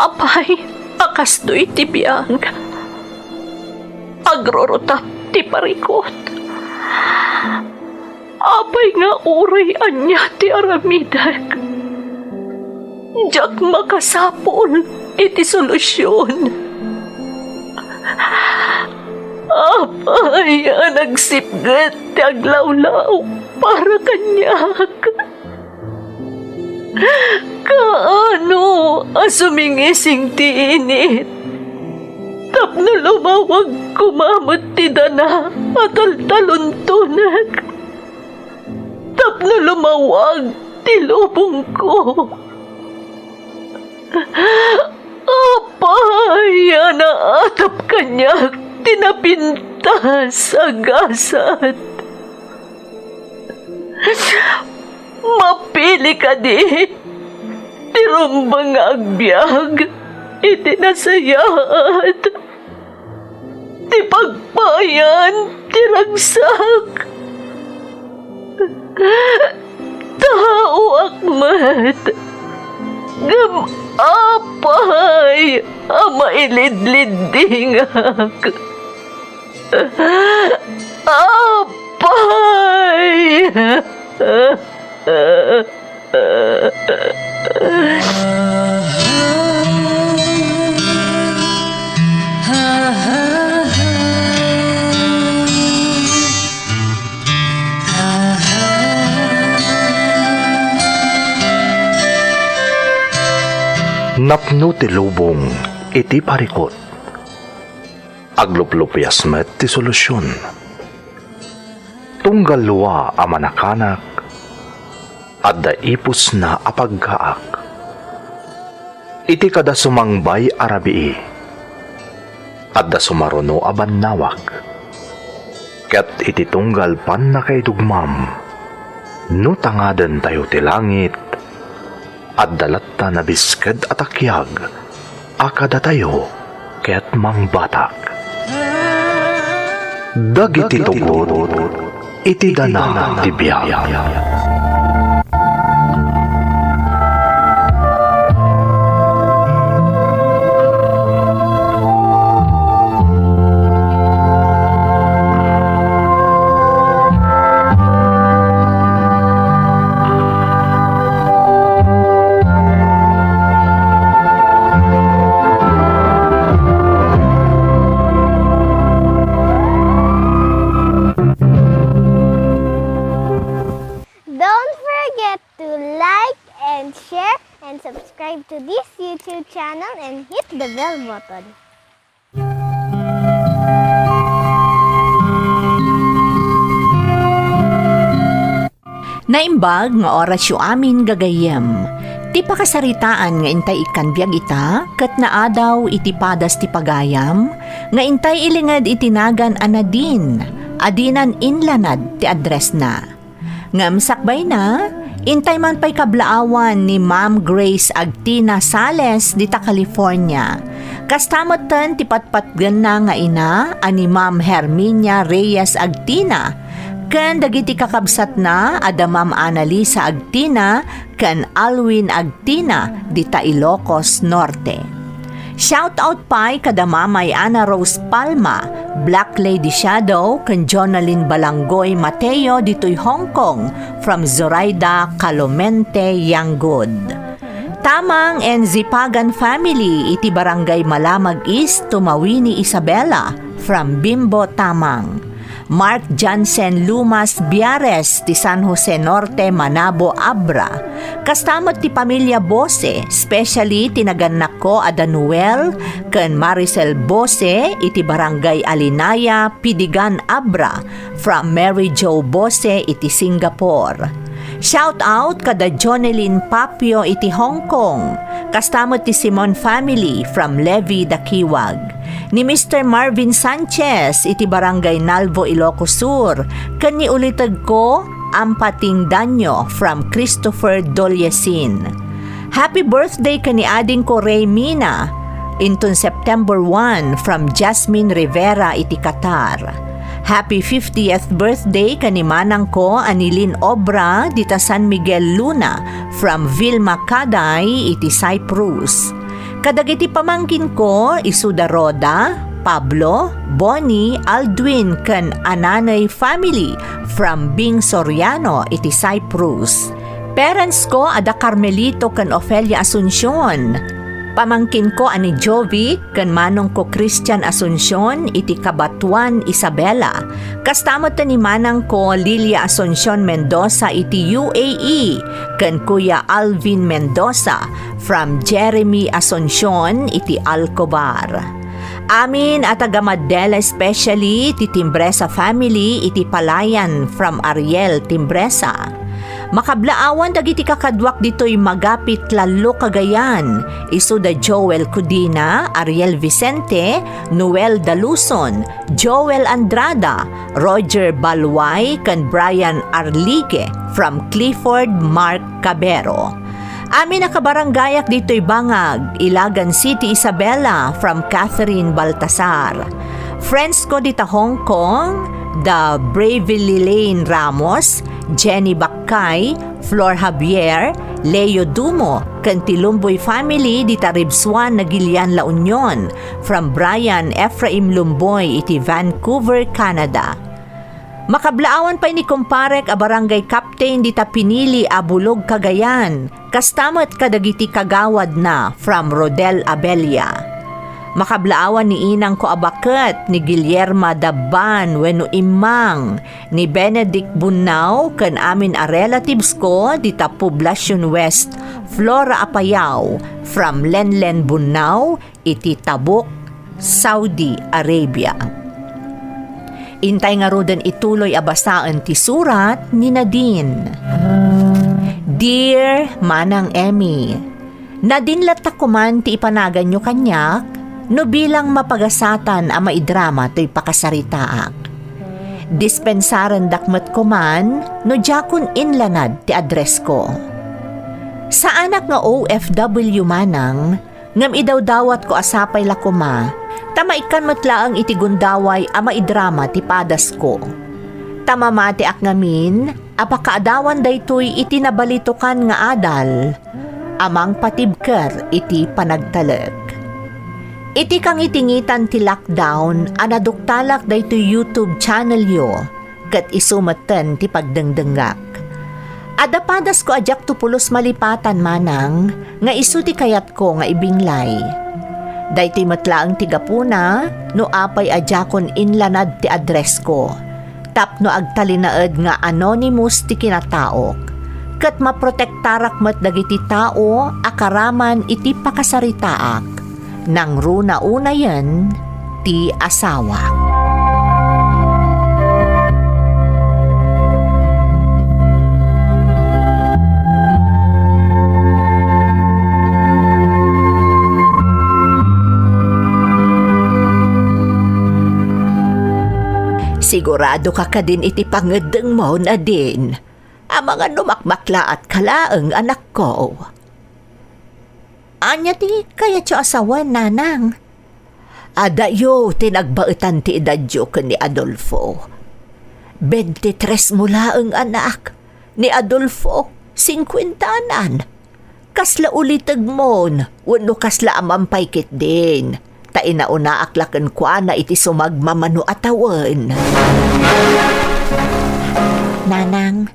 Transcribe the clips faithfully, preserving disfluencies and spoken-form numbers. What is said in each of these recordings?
Apay a kastoy ti biag? Agrurutap ti parikut. Apay nga uray ania ti aramidek, diak makasapul iti solusion. Apay a nagsipget ti aglawlaw para kaniak? Kaano a sumingising ti init tapno lumawag koma met ti dana a taltaluntonek? Tapno lumawag ti lubongko. Apay a naatap kaniak ti napintas a gasat? Mapili kadi ti rumbeng nga agbiag iti nasayaat ti pagpayan ti ragsak. Taoak met, ngem apay a mailidliddingak? Apay! Napno ti lubong iti parikut. Agluplupias met ti solusion. Tunggal lua a manakanak, adda ipusna a paggaak. Iti kada sumangbay a rabii, adda sumaruno a bannawag. Ket iti tunggal pannakaidugmam, no tangadentayo ti langit, adda latta nabisked a takiag a kadatayo ket mangbatak. Dagiti tugot iti dana ti biag. Don't forget to like and share and subscribe to this YouTube channel and hit the bell button. Naimbag nga orasyo amin, gagayyem. Ti pakasaritaan nga intay ikkan biag ita ket naadaw iti padas ti pagayam nga intay ilinged iti nagan a Nadine a dinan inlanad ti addressna. Ngem sakbayna, intay man pay kablaawan ni Ma'am Grace Agtina Sales dita California. Kasta metten ti patpatgenna nga ina a ni Ma'am Herminia Reyes Agtina ken dagiti kakabsatna a da Ma'am Annalisa Agtina ken Alwin Agtina dita Ilocos Norte. Shout out pay kada Mamay Ana Rose Palma, Black Lady Shadow, ken Jonalyn Balanggoy Mateo ditoy Hong Kong from Zoraida Calomente Yanggud. Tamang and Zipagan family iti Barangay Malamag East, Tumawini, Isabela from Bimbo Tamang. Mark Jansen Lumas Biares ti San Jose Norte, Manabo, Abra. Kasta met ti pamilia Bose, especially ti nagannakko a da Noel ken Maricel Bose iti Barangay Alinaya, Pidigan, Abra, from Mary Jo Bose iti Singapore. Shout out kada Jonelyn Papio iti Hong Kong. Kasta met ti Simon family from Levi, Dakiwag. Ni Mister Marvin Sanchez iti Barangay Nalvo, Ilocos Sur, ken ni ulitegko, Ampating Danyo from Christopher Doliesin. Happy birthday ken ni adingko Ray Mina, inton September one from Jasmine Rivera iti Qatar. Happy fiftieth birthday ken ni manangko a ni Lin Obra dita San Miguel Luna from Vilma Kaday iti Cyprus. Kadagiti pamangkinko, isuda Rhoda, Pablo, Bonnie, Aldwin, ken Ananay family from Bing Soriano iti Cyprus. Parents ko, ada Carmelito ken Ofelia Asuncion. Pamangkinko a ni Jovi ken manongko Christian Asuncion iti Cabatuan, Isabela. Kasta met ni manangko Lilia Asuncion Mendoza iti U A E ken Kuya Alvin Mendoza from Jeremy Asuncion iti Alcobar. Amin a taga Madela, especially ti Timbresa family iti Palayan from Ariel Timbresa. Makablaawan dagiti kakaduak ditoy Magapit, Lallo, Cagayan, isuda Joel Cudina, Ariel Vicente, Noel Daluson, Joel Andrada, Roger Balway, ken Brian Arligue from Clifford Mark Cabero. Amin a kabarangayak ditoy Bangag, Ilagan City, Isabela from Catherine Baltasar. Friends ko dita Hong Kong, da Bravely Lane Ramos, Jenny Bakkay, Flor Javier, Leo Dumo, ken ti Lumboy family dita Ribsuan, Nagilian, La Union, from Brian Ephraim Lumboy iti Vancouver, Canada. Makablaawan pay ni kumparek a barangay captain dita pinili a Bulog, Cagayan, kasta met kadagiti kagawadna from Rodel Abella. Makablaawan ni inangko a baket, ni Guillerma Dabban wenno Immang, ni Benedict Bunnao ken amin a relatives ko dita Poblacion West, Flora, Apayao, from Lenlen Bunnao iti Tabuk, Saudi Arabia. Intay ngaruden ituloy a basaen ti surat ni Nadine. Dear Manang Emmy, nadin latta koman ti ipanaganyo kaniak no bilang mapagasatan a maidrama toy pakasaritaak. Dispensarendak met koman no diakon inlanad ti addressko. Saanak nga O F W manang, ngem idawdawatko a sapay la koma, ta maikkan met laeng iti gundaway a maidrama ti padasko. Ta mamatiak ngamin a pakaadawan daytoy iti nabalitokan nga adal a mangpatibker iti panagtalek. Iti kangitingitan ti lockdown a naduktalak daytoy YouTube channelyo, ket isu metten ti pagdengdengngak. Adda padasko a diakto pulos malipatan manang nga isu ti kayatko nga ibinglay. Daytoy met laeng ti gapuna no apay a diakon inlanad ti addressko, tapno agtalinaed nga anonymous ti kinataok, ket maprotektarak met dagiti tao a karaman iti pakasaritaak. Nangruna unayen ti asawak. Sigurado ka kadin iti pangeddengmo, Nadine? Amangan no makmaklaat ka laeng, anakko. Ania ti kayatyo a sawen, nanang? Adayo ti nagbaetan ti edadyo ken ni Adolfo. Bentitres mo laeng, anak. Ni Adolfo, singkuentanan. Kasla ulitegmon, wenno kasla aman pay ketdin. Ta inaonaak la kenkuana iti sumagmamano a tawen. Nanang,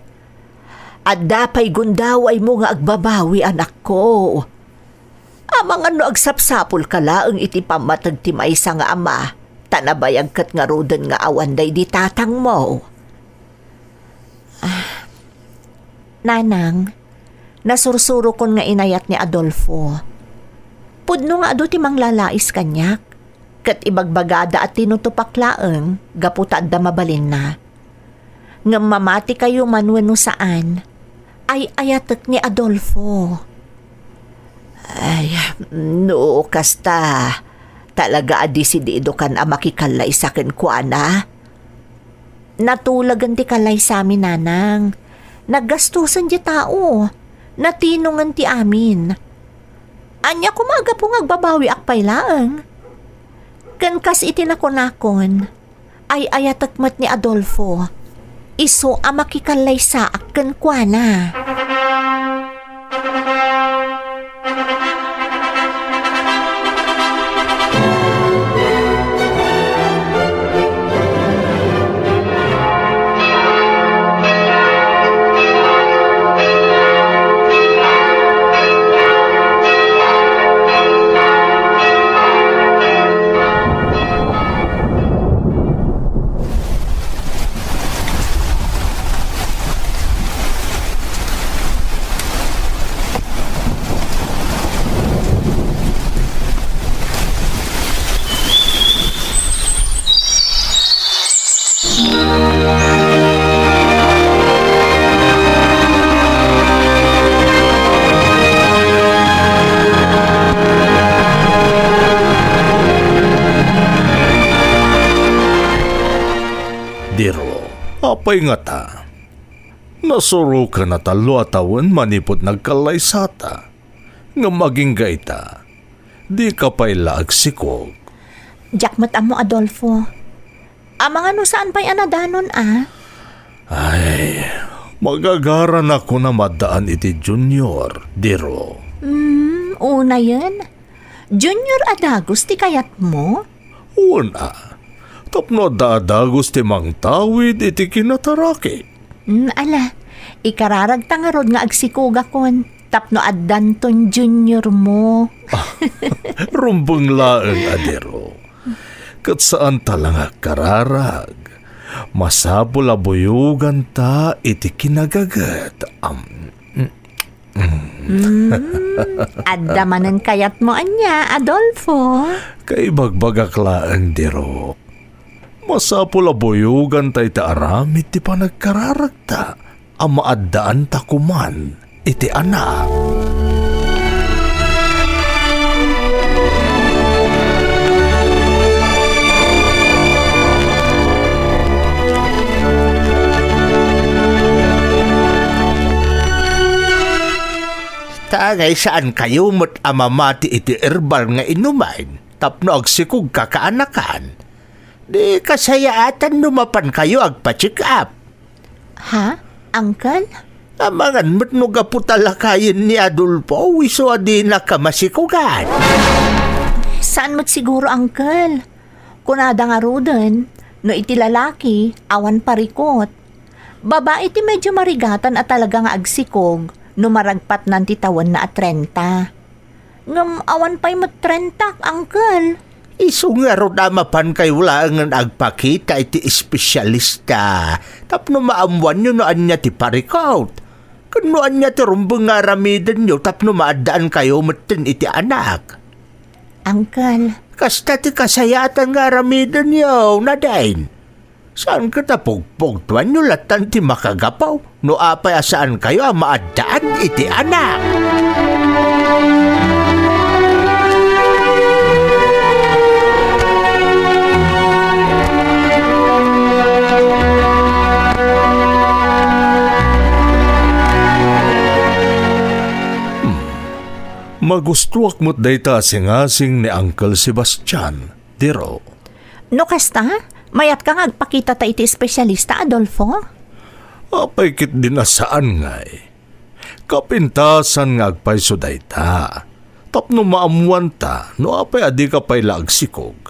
adda pay gundawaymo nga agbabawi, anakko. Amangan no agsapsapulka laeng iti pammateg ti maysa nga ama, ta nabayag ket ngaruden nga awan daydi tatangmo. Ah, Nanang, nasursurokon nga inayat ni Adolfo. Pudno nga adu ti manglalais kaniak, ket ibagbagada a tinutupak laeng gapu ta adda mabalinna. Ngem mamatikayo man wenno saan, ay-ayatek ni Adolfo. Ay, no kasta, talaga a desididokan a makikallaysa kenkuana? Natulagen ti kallaysami, nanang. Naggastusen ti tao. Natinongen ti amin. Ania koma a gapu nga agbabawiak pay laeng? Ken kas iti nakunakon, ay-ayatek met ni Adolfo. Isu a makikallaysaak kenkuana. pay ngata? Nasurokan a tallo a tawen manipud nagkallaysata. Ngem agingga ita, dika pay la agsikog. Diak met ammo, Adolfo. Amangan no saan pay a nadanon a? Ay, magagaranakon a maddaan iti Junior, Diro. Hmm, unayen? Junior a dagus ti kayatmo? Wen a, tapno adda a dagus ti mangtawid iti kinataraki. Hmm, ala, ikararagta ngarud nga agsikogakon tapno addanton junior mo. Rumbeng laeng a Diro. Ket saanta la nga agkararag. Masapul a buyoganta iti kinagaget. Am, Hmm, adda manen kayatmo ania, Adolfo? Kaibagbagak laeng, Diro. Masapul a buyoganta iti aramid ti panagkararagta a maaddaanta koman iti anak. Ta ngay saankayo met a mamati iti herbal nga inumen tapno agsikog kakaanakan. Di kasayaatan no mapankayo agpa-check up. Ha, Uncle? Amangan met no gapu ta lakayen ni Adolfo, isu a dinaka masikogan. Saan met siguro, Uncle? Kunada ngaruden, no iti lalaki, awan parikot. Babai ti medyo marigatan a talaga nga agsikog no maragpatnan ti tawenna a trenta. Ngem awan pay met trentak, Uncle. Isu ngarud a mapankayo laengen agpakita iti espesialista tapno maammoanyo no ania ti parikot ken no ania ti rumbeng nga aramidenyo tapno maaddaankayo metten iti anak. Uncle. Kasta ti kasayaatan nga aramidenyo, Nadine. Saan ket a pugpugtoanyo lattan ti makagapu no apay a saankayo a maaddaan iti anak. Hmm. Magustuak met dayta a singasing ni Uncle Sebastian. Diro. No kasta, mayatka nga agpakitata iti espesialista, Adolfo? Apay ketdin a saan ngay? Kapintasan nga agpayso dayta, tapno maammoanta no apay a dika pay la agsikog,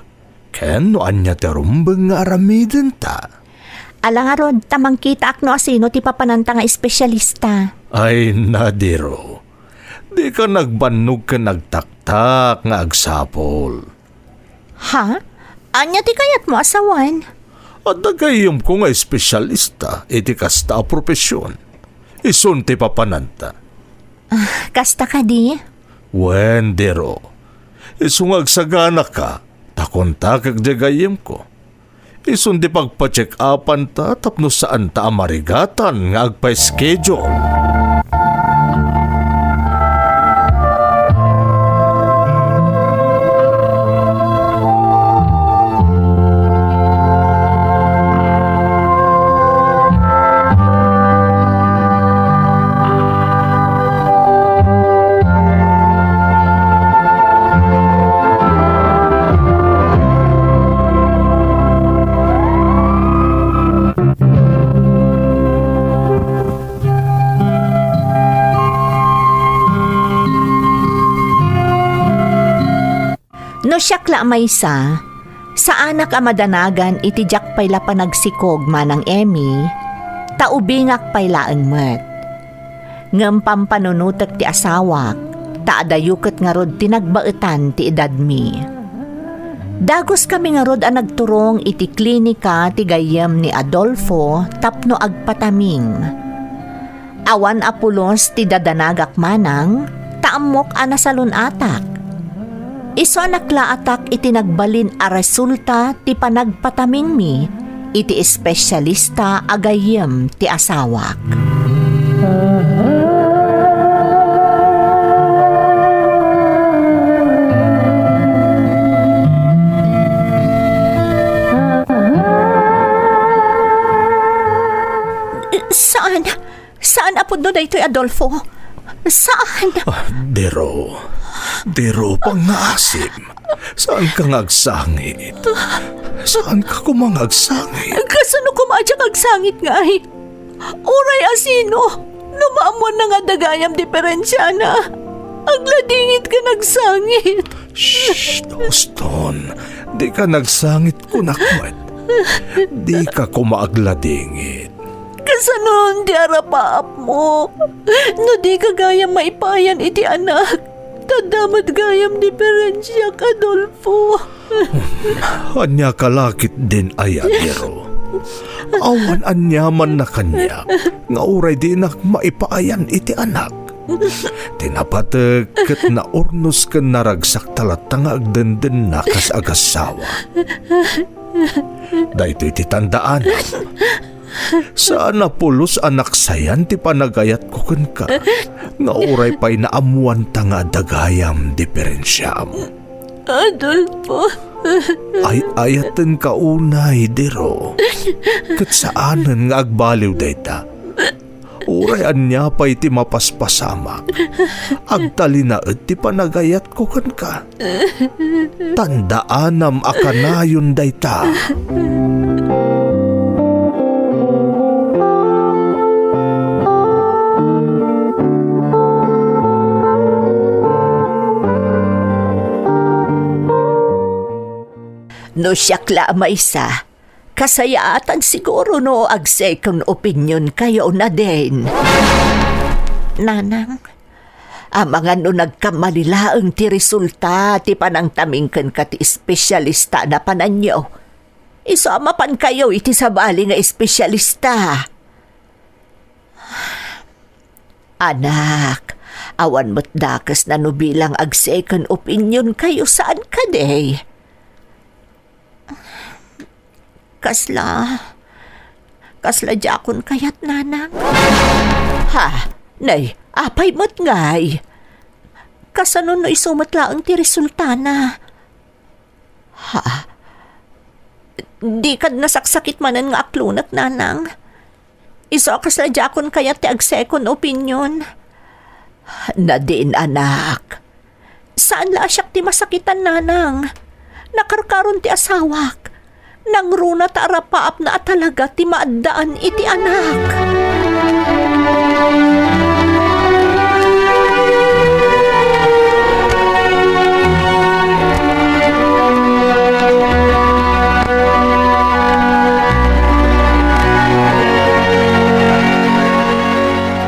ken no ania ti rumbeng nga aramidenta. Ala ngarud, ta mangkitaak no asino ti papananta nga espesialista. Ay, Nadiro, dika nagbannog ken nagtaktak nga agsapul. Ha? Ania ti kayatmo a sawen? Adda gayyemko nga espesialista iti kasta a profesion. Isun ti papananta. Ah, kasta kadi? Wen, Diro. Isu nga agsaganaka, ta kontakek diay gayyemko. Isun ti pagpa-check-upanta tapno saanta a marigatan nga agpa-schedule. No siak la a maysa, saanak a madanagan iti diak pay la panagsikog, Manang Emmy, ta ubingak pay laeng met. Ngem pampanunotek ti asawak, ta adayo ket ngarud ti nagbaetan ti edadmi. Daguskami ngarud a nagturong iti klinika ti gayyem ni Adolfo tapno agpataming. Awan a pulos ti dadanagak manang, ta ammok a nasalun-atak. Isu a naklaatak iti nagbalin a resulta ti panagpatamingmi iti espesialista a gayyem ti asawak. daytoy, Adolfo? Saan? Ah, Dero. Dero, pangngaasim. Saanka nga agsangit? Saanka koma nga agsangit? Kasano koma a diak agsangit ngay? Uray a sino, no maammuanna nga adda gayam diperensiana, agladingit ken agsangit. Shh, Houston. Dika nagsangit, kunak met. Dika koma agladingit. Kasanon ti arapaapmo? No dika gayam maipayan iti anak, ta adda met gayam diperensiak, Adolfo. Ania ka la ketdin aya, Dero? Awan aniamanna kaniak nga uray dinak maipayan iti anak. Ti napateg ket naurnos ken naragsak ta latta nga agdendenna kas agassawa. Daytoy ti tandaanam. Saan a pulos a naksayan ti panagayatko kenka, nga uray pay naammoanta nga adda gayam diperensiam. Adolfo. Ay-ayatenka unay, Dero. Ket saanen nga agbaliw dayta. Uray ania pay ti mapaspasamak, agtalinaed ti panagayatko kenka. Tandaanam a kanayon dayta. No siak la a maysa, kasayaatan siguro no ag-second opinion kayo, Nadine. Nanang, amangan no nagkamali laeng ti resulta ti panangtaming kenka ti espesyalista a napananyo. Isu a mapan kayo iti sabali nga espesyalista. Anak, awan met dakesna no bilang ag-second opinion kayo, saan kadi? Kasla, kasla diakon kayat, Nanang. Ha? Nay, apay met ngay? Kasano no isu met laeng ti resultana? Ha? Dikad nasaksakit manen nga aklonek, Nanang? Isu a kasla diakon kayat ti ag-second opinion. Nadine, anak. Saan la a siak ti masakitan, Nanang. Nakarkaron ti asawak. Nangruna ta arapaapna a talaga ti maaddaan iti anak.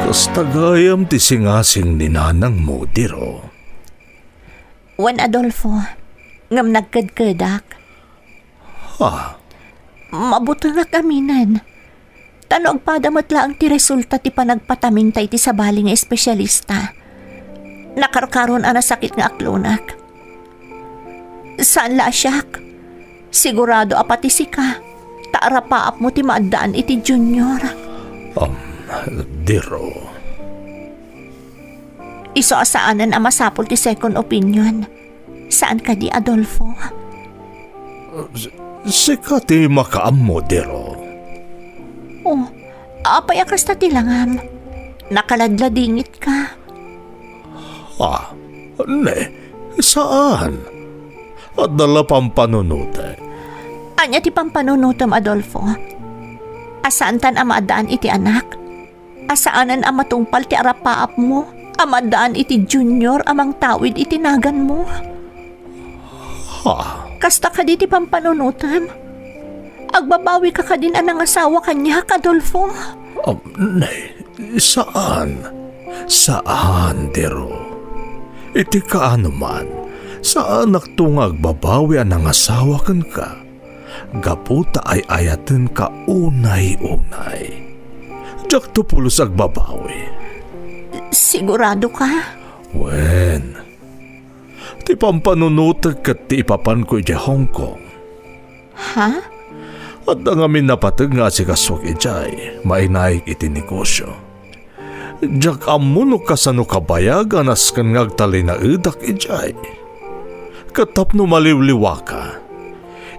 Kasta gayam ti singasing ni nanangmo, Dero. Wen, Adolfo, ngem nagkedkedak. Ha? Mabutengak aminen. Ta no agpada met laeng ti resulta ti panagpatamingta iti sabali nga espesyalista, nakarkaron a nasakit nga aklonek. Saan la a siak. Sigurado a pati sika, ta arapaapmo ti maaddaan iti Junior. Um, Dero. Isu a saanen a masapul ti second opinion. Saan kadi, Adolfo? S-, sika ti makaammo, Dero. Oh, apay a kasta ti langam? Nakaladladingit ka. Ah, ne, saan. Adda la pampanunotek. Ania ti pampanunotem, Adolfo? A saantan a maaddaan iti anak? A saanen a matungpal ti arapaapmo a maaddaan iti Junior a mangtawid iti naganmo? Ha? Kasta kadi ti pampanunotem? Agbabawika kadin a nangasawa kaniak, Adolfo? Um, ne, saan. Saan, Dero. Iti kaano man, saanakto nga agbabawi a nangasawa kenka. Gapu ta ay-ayatenka unay-unay. Diakto pulos agbabawi. Sigurado ka? Wen. Ti pampanunotek ket ti ipapanko idiay Hong Kong. Ha? Adda ngamin napateg nga asikasuak idiay, mainaik iti negosio. Diak ammo no kasano kabayagan a saan nga agtalinaedak idiay. Ket tapno maliwliwaka,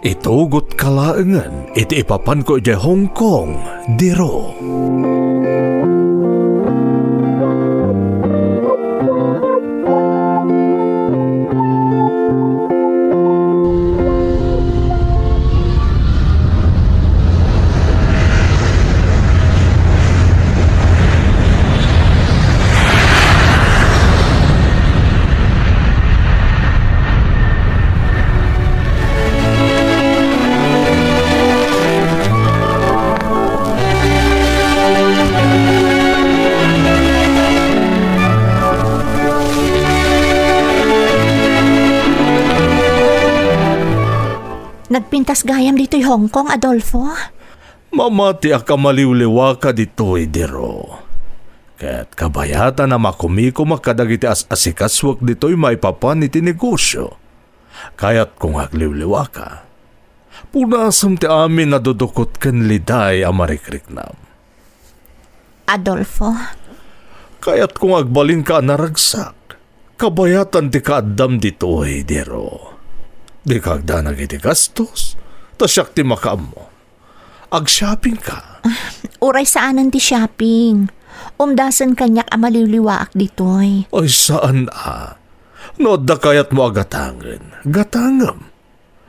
itugotka laengen iti ipapanko idiay Hong Kong, Dero. Pintas gayam ditoy Hong Kong, Adolfo? Mamatiak a maliwliwaka ditoy, Dero. Ket kabayatan a makumikumak kadagiti as-asikasuak ditoy maipapan iti negosio. Kayatko nga agliwliwaka. Punasem ti amin a dudukot ken liday a marikriknam. Adolfo. Kayatko nga agbalinka a naragsak. Kabayatan ti kaaddam ditoy, Dero. Dika agdanag iti gastos, ta siak ti makaammo. Ag-shoppingka. Uray saanen ti shopping. Umdasen kaniak a maliwliwaak ditoy. Ay, saan a. No adda kayatmo a gatangen, gatangem.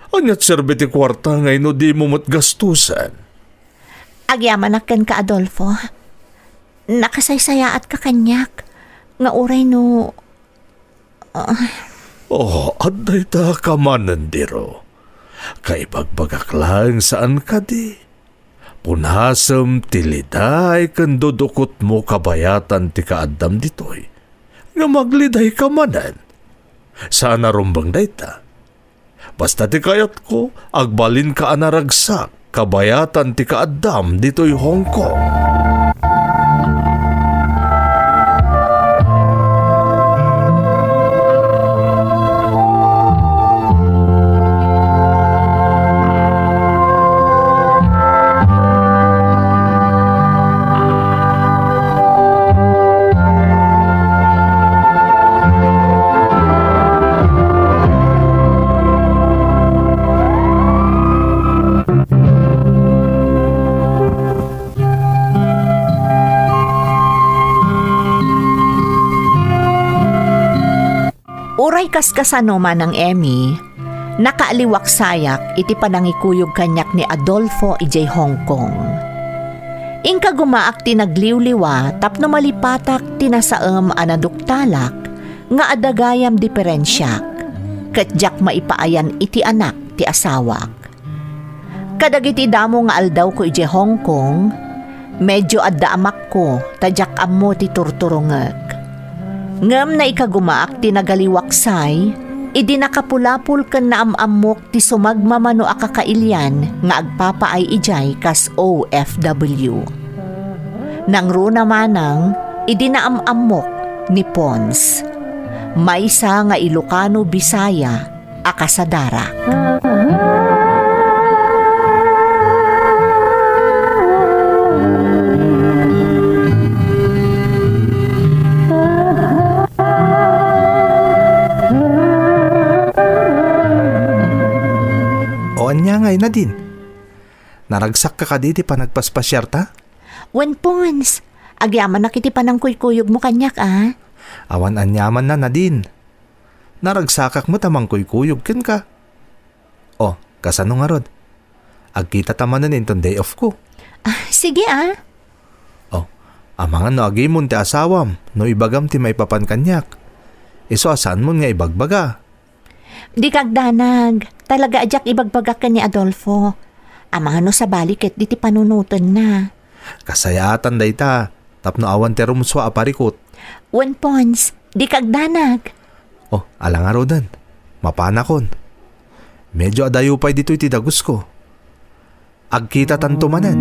Ania ti serbi ti kuarta nga inno dimo met gastusen? Agyamanak kenka, Adolfo. Nakasaysayaatka kaniak. Nga uray no, ah. Oh, adda ita ka manen, Dero. Kaibagbagak laeng saan kadi. Punasem ti liday ken dudukotmo kabayatan ti kaaddam ditoy. Nga maglidayka manen. Saan a rumbeng dayta. Basta ti kayatko, agbalinka a naragsak kabayatan ti kaaddam ditoy Hong Kong. Uray kaskasano, Manang Emmy, nakaaliwaksayak iti panangikuyog kaniak ni Adolfo idiay Hong Kong. Inkagumaak ti nagliwliwa tapno malipatak ti nasaem a naduktalak nga adda gayam diperensiak, ket diak maipaayan iti anak ti asawak. Kadagiti damo nga aldawko idiay Hong Kong, medyo adda amakko ta diak ammo ti turturongek. Ngem naikagumaak ti nagaliwaksay idi nakapulapol ken naam-ammok ti sumagmamano a kakailian nga agpapaay idiay kas O F W. Nangruna manang idi naam-ammok ni Pons, maysa nga Ilocano-Bisaya a kasadarak. O ania ngay, Nadine? Naragsakka kadi iti panagpaspasiarta? Wen, Pons, agyamanak iti panangkuykuyogmo kaniak, a. Awan aniamanna, Nadine. Naragsakak met a mangkuykuyog kenka. O, kasano ngarud? Agkitata manen inton day off ko. Ah, sige, a. O, amangan no agimon ti asawam, no ibagam ti maipapan kaniak. Isu a saanmon nga ibagbaga. Dika agdanag. Talaga a diak ibagbaga ken ni Adolfo. Amangan no sabali ketdi ti panunotenna. Kasayaatan dayta, tapno awan ti rumsua a parikut. Wen, Pons, dika agdanag. O, ala ngaruden. Mapanakon. Medyo adayo pay ditoy ti dagusko. Agkitatanto manen.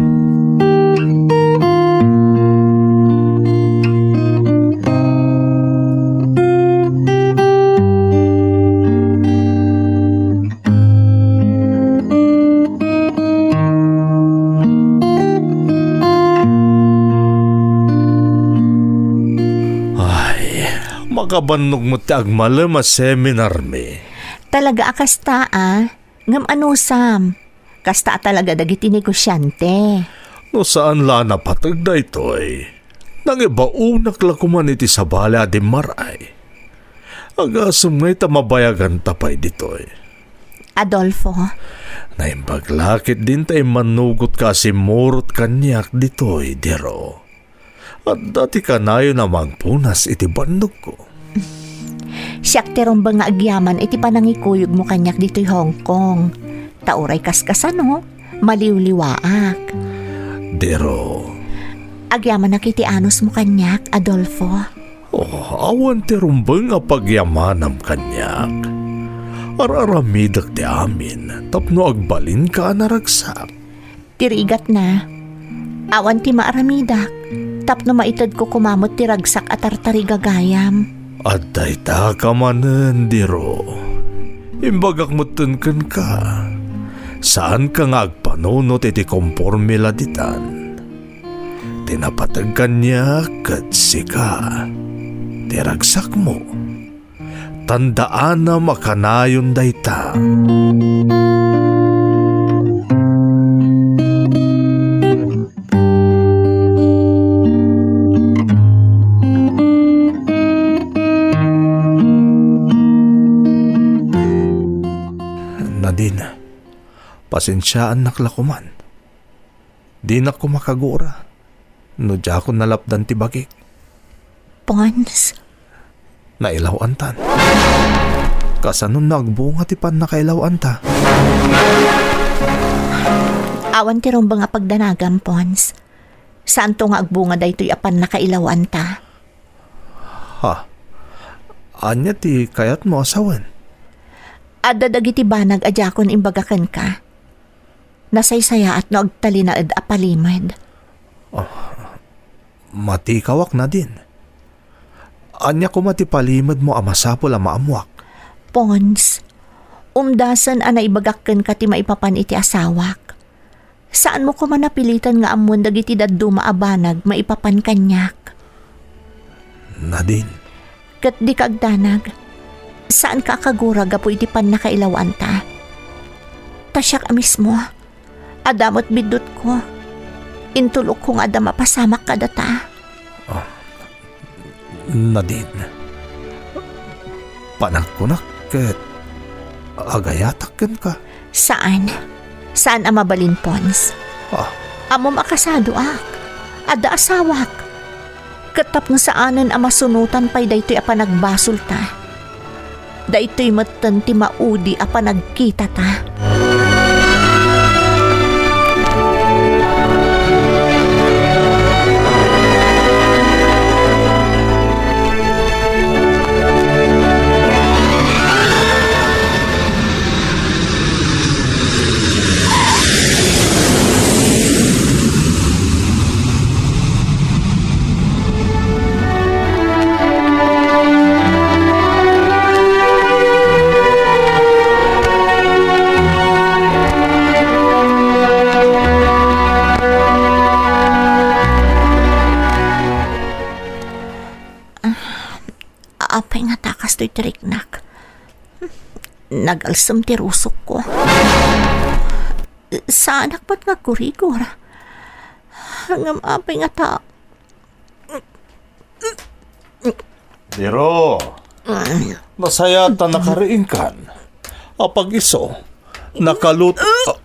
Ay, makabannog met ti agmalem a seminar mi. Talaga a kasta, a. Ngem anusam, kasta a talaga dagiti negosiante. No saan la a napateg daytoy, nangibaonak la koman iti sabali a dimmaray. Agasem ngay ta mabayaganta pay ditoy. Adolfo. Naimbag la ketdin ta immannugotka a simmurot kaniak ditoy, Dero. Adda ti kanayon a mangpunas iti bannogko. Siak ti rumbeng nga agyaman iti panangikuyogmo kaniak ditoy Hong Kong. Ta uray kaskasano, maliwliwaak. Dero. Agyamanak iti anusmo kaniak, Adolfo. Oh, awan ti rumbeng a pagyamanam kaniak. Ar-aramidek ti amin tapno agbalinka a naragsak. Ti rigatna, awan ti maaramidak tapno maitedko koma met ti ragsak a tartarigagayam. Adda itaka manen, Diro. Imbagak metten kenka, saanka nga agpanunot iti komporme la ditan. Ti napateg kaniak ket sika, ti ragsakmo. Tandaanam a kanayon dayta. Nadine, pasensiaannak la koman. Dinak koma kagura no diakon nalapdan ti bagik. Pons. Nailaw-antan. Kasano nga agbunga ti pannakailaw-anta? Awan ti rumbeng a pagdanagam, Pons. Saanto nga agbunga daytoy a pannakailaw-anta? Ha? Ania ti kayatmo a sawen? Adda dagiti banag a diakon imbaga kenka. Nasaysayaat no agtalinaed a palimed. Ah, matikawak, Nadine. Ania koma ti palimedmo a masapul a maammoak? Pons, umdasen a naibagak kenka ti maipapan iti asawak. Saanmo koma napilitan nga ammoen dagiti dadduma a banag maipapan kaniak. Nadine. Ket dika agdanag. Saanka a kagura gapu iti pannakailaw-anta. Ta siak a mismo, adda met biddutko. Intulokko nga adda mapasamak kadata. Ah, Nadine, panagkunak ket agayatak kenka. Saan. Saan a mabalin, Pons. Ah. Ammom a kasadoak. Adda asawak. Ket tapno saanen a masunotan pay daytoy a panagbasolta, daytoy metten ti maudi a panagkitata. Apay ngata kastoy ti riknak? Nagalsem ti rusokko. Saanak met nga agkurigor. Ngem apay ngata? Diro, nasayaat ta nakariingkan. Apag-isu, nakalut-, ah,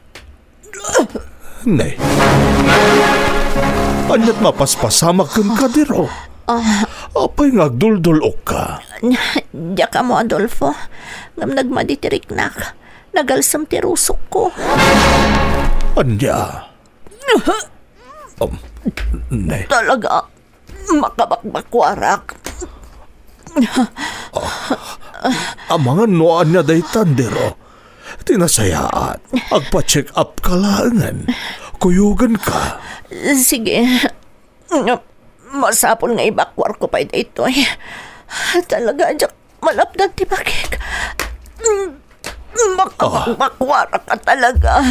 ne. Ania't mapaspasamak kenka, Diro? Ah. Apay nga agduldul-okka? Diak ammo, Adolfo. Ngem nagmadi ti riknak. Nagalsem ti rusokko. Ania? Um, ne. Talaga, makabakbakuarak. Ah, amangan no ania daytan, Diro. Ti nasayaat, agpa-check up ka laengen. Kuyogenka. Sige. Masapul nga ibakuarko pay daytoy. Talaga, diak malapdan ti bagik. Makabakbakuarak ka talaga.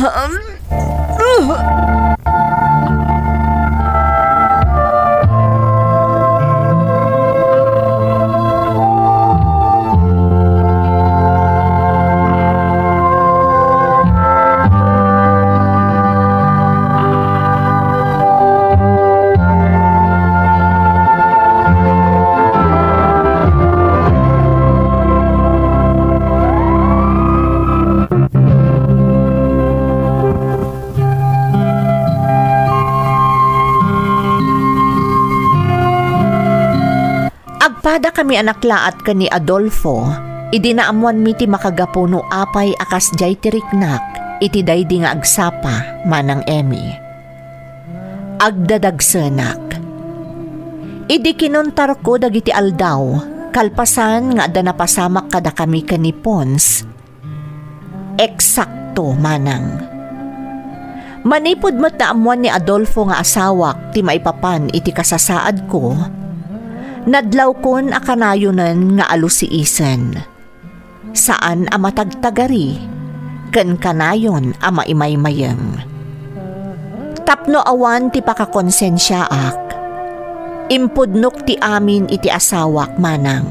Agpadakami a naklaat ken ni Adolfo idi naammoanmi ti makagapu no apay a kasdiay ti riknak iti daydi nga agsapa, Manang Emmy. Agdadagsenak. Idi kinuntarko dagiti aldaw, kalpasan nga adda napasamak kadakami ken ni Pons, Eksakto, manang. Manipud met naammoan ni Adolfo nga asawak ti maipapan iti kasasaadko, nadlawkon a kanayonen nga alusiisen. Saan a matagtagari, ken kanayon a maimaymayeng. Tapno awan ti pakakonsensiaak, impudnok ti amin iti asawak, manang.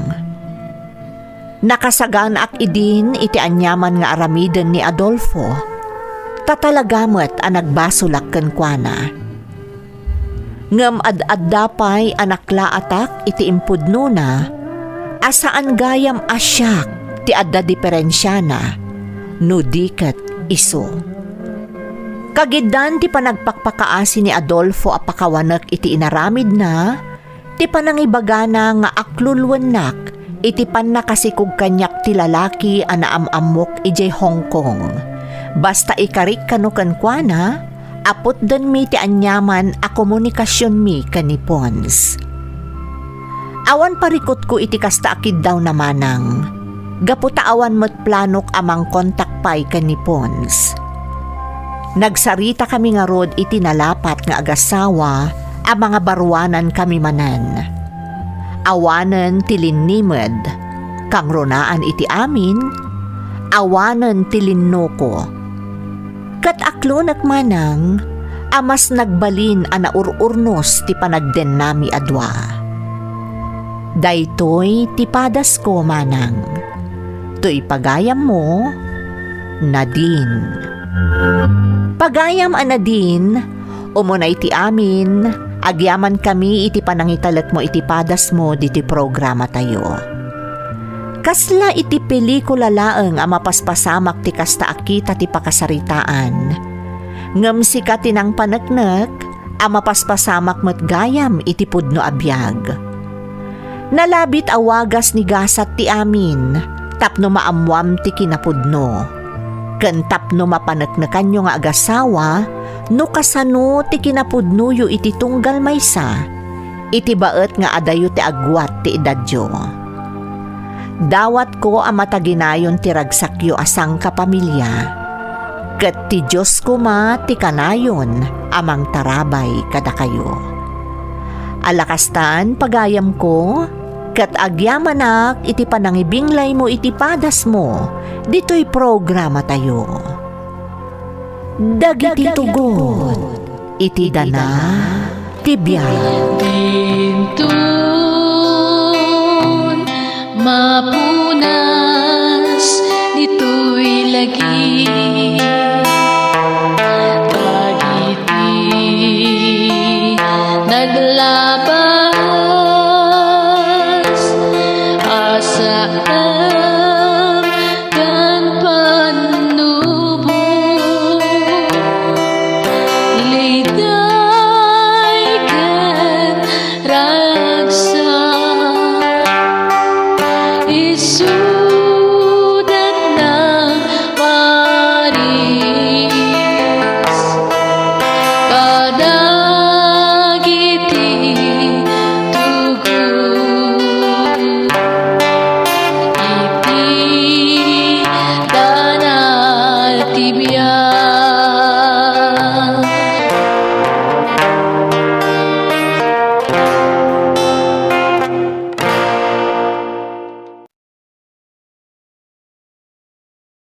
Nakasaganaak idin iti aniaman nga aramiden ni Adolfo, ta talaga met a nagbasolak kenkuana. Ngem ad-adda pay a naklaatak iti impudnona a saan gayam a siak ti adda diferensiana, no di ket isu. Kagiddan ti panagpakpakaasi ni Adolfo a pakawanek iti inaramidna, ti panangibagana nga akluluennak iti pannakasikog kaniak ti lalaki a naam-ammok idiay Hong Kong. Basta ikarik kano kenkuana, a putdenmi ti aniaman a komunikasionmi ken ni Pons. Awan parikutko iti kasta a kiddawna, manang, gapu ta awan met planok a mangkontak pay ken ni Pons. Nagsaritakami ngarud iti nalapat nga agasawa a mangabaruanankami manen. Awanen ti linnimed, kangrunaan iti amin, awanen ti linnuko. Ket aklonek, manang, a mas nagbalin a naur-urnos ti panagdennami a dua. Daytoy ti padasko, manang. Toy pagayammo, Nadine. Pagayam a Nadine, umuna iti amin, agyamankami iti panangitalekmo iti padasmo ditoy programatayo. Kasla iti pelikula laeng a mapaspasamak ti kasta a kita ti pakasaritaan. Ngem sika ti nangpaneknek a mapaspasamak met gayam iti pudno a biag. Nalabit a wagas ni gasat ti amin tapno maammoam ti kinapudno. Ken tapno mapaneknekanyo nga agasawa no kasano ti kinapudnoyo iti tunggal maysa, iti baet nga adayo ti agguat ti edadyo. Dawatko a mataginayon ti ragsakyo a sangkapamilia, ket ti Dios koma ti kanayon a mangtarabay kadakayo. Ala kastan, pagayamko, ket agyamanak iti panangibinglaymo iti padasmo ditoy programatayo. Dagiti tugot iti dana ti biag. Dinton mapunas ditoy lagi, dagiti naglabas a saan ken pannubo, liday ken ragsak, isuda nangparis kada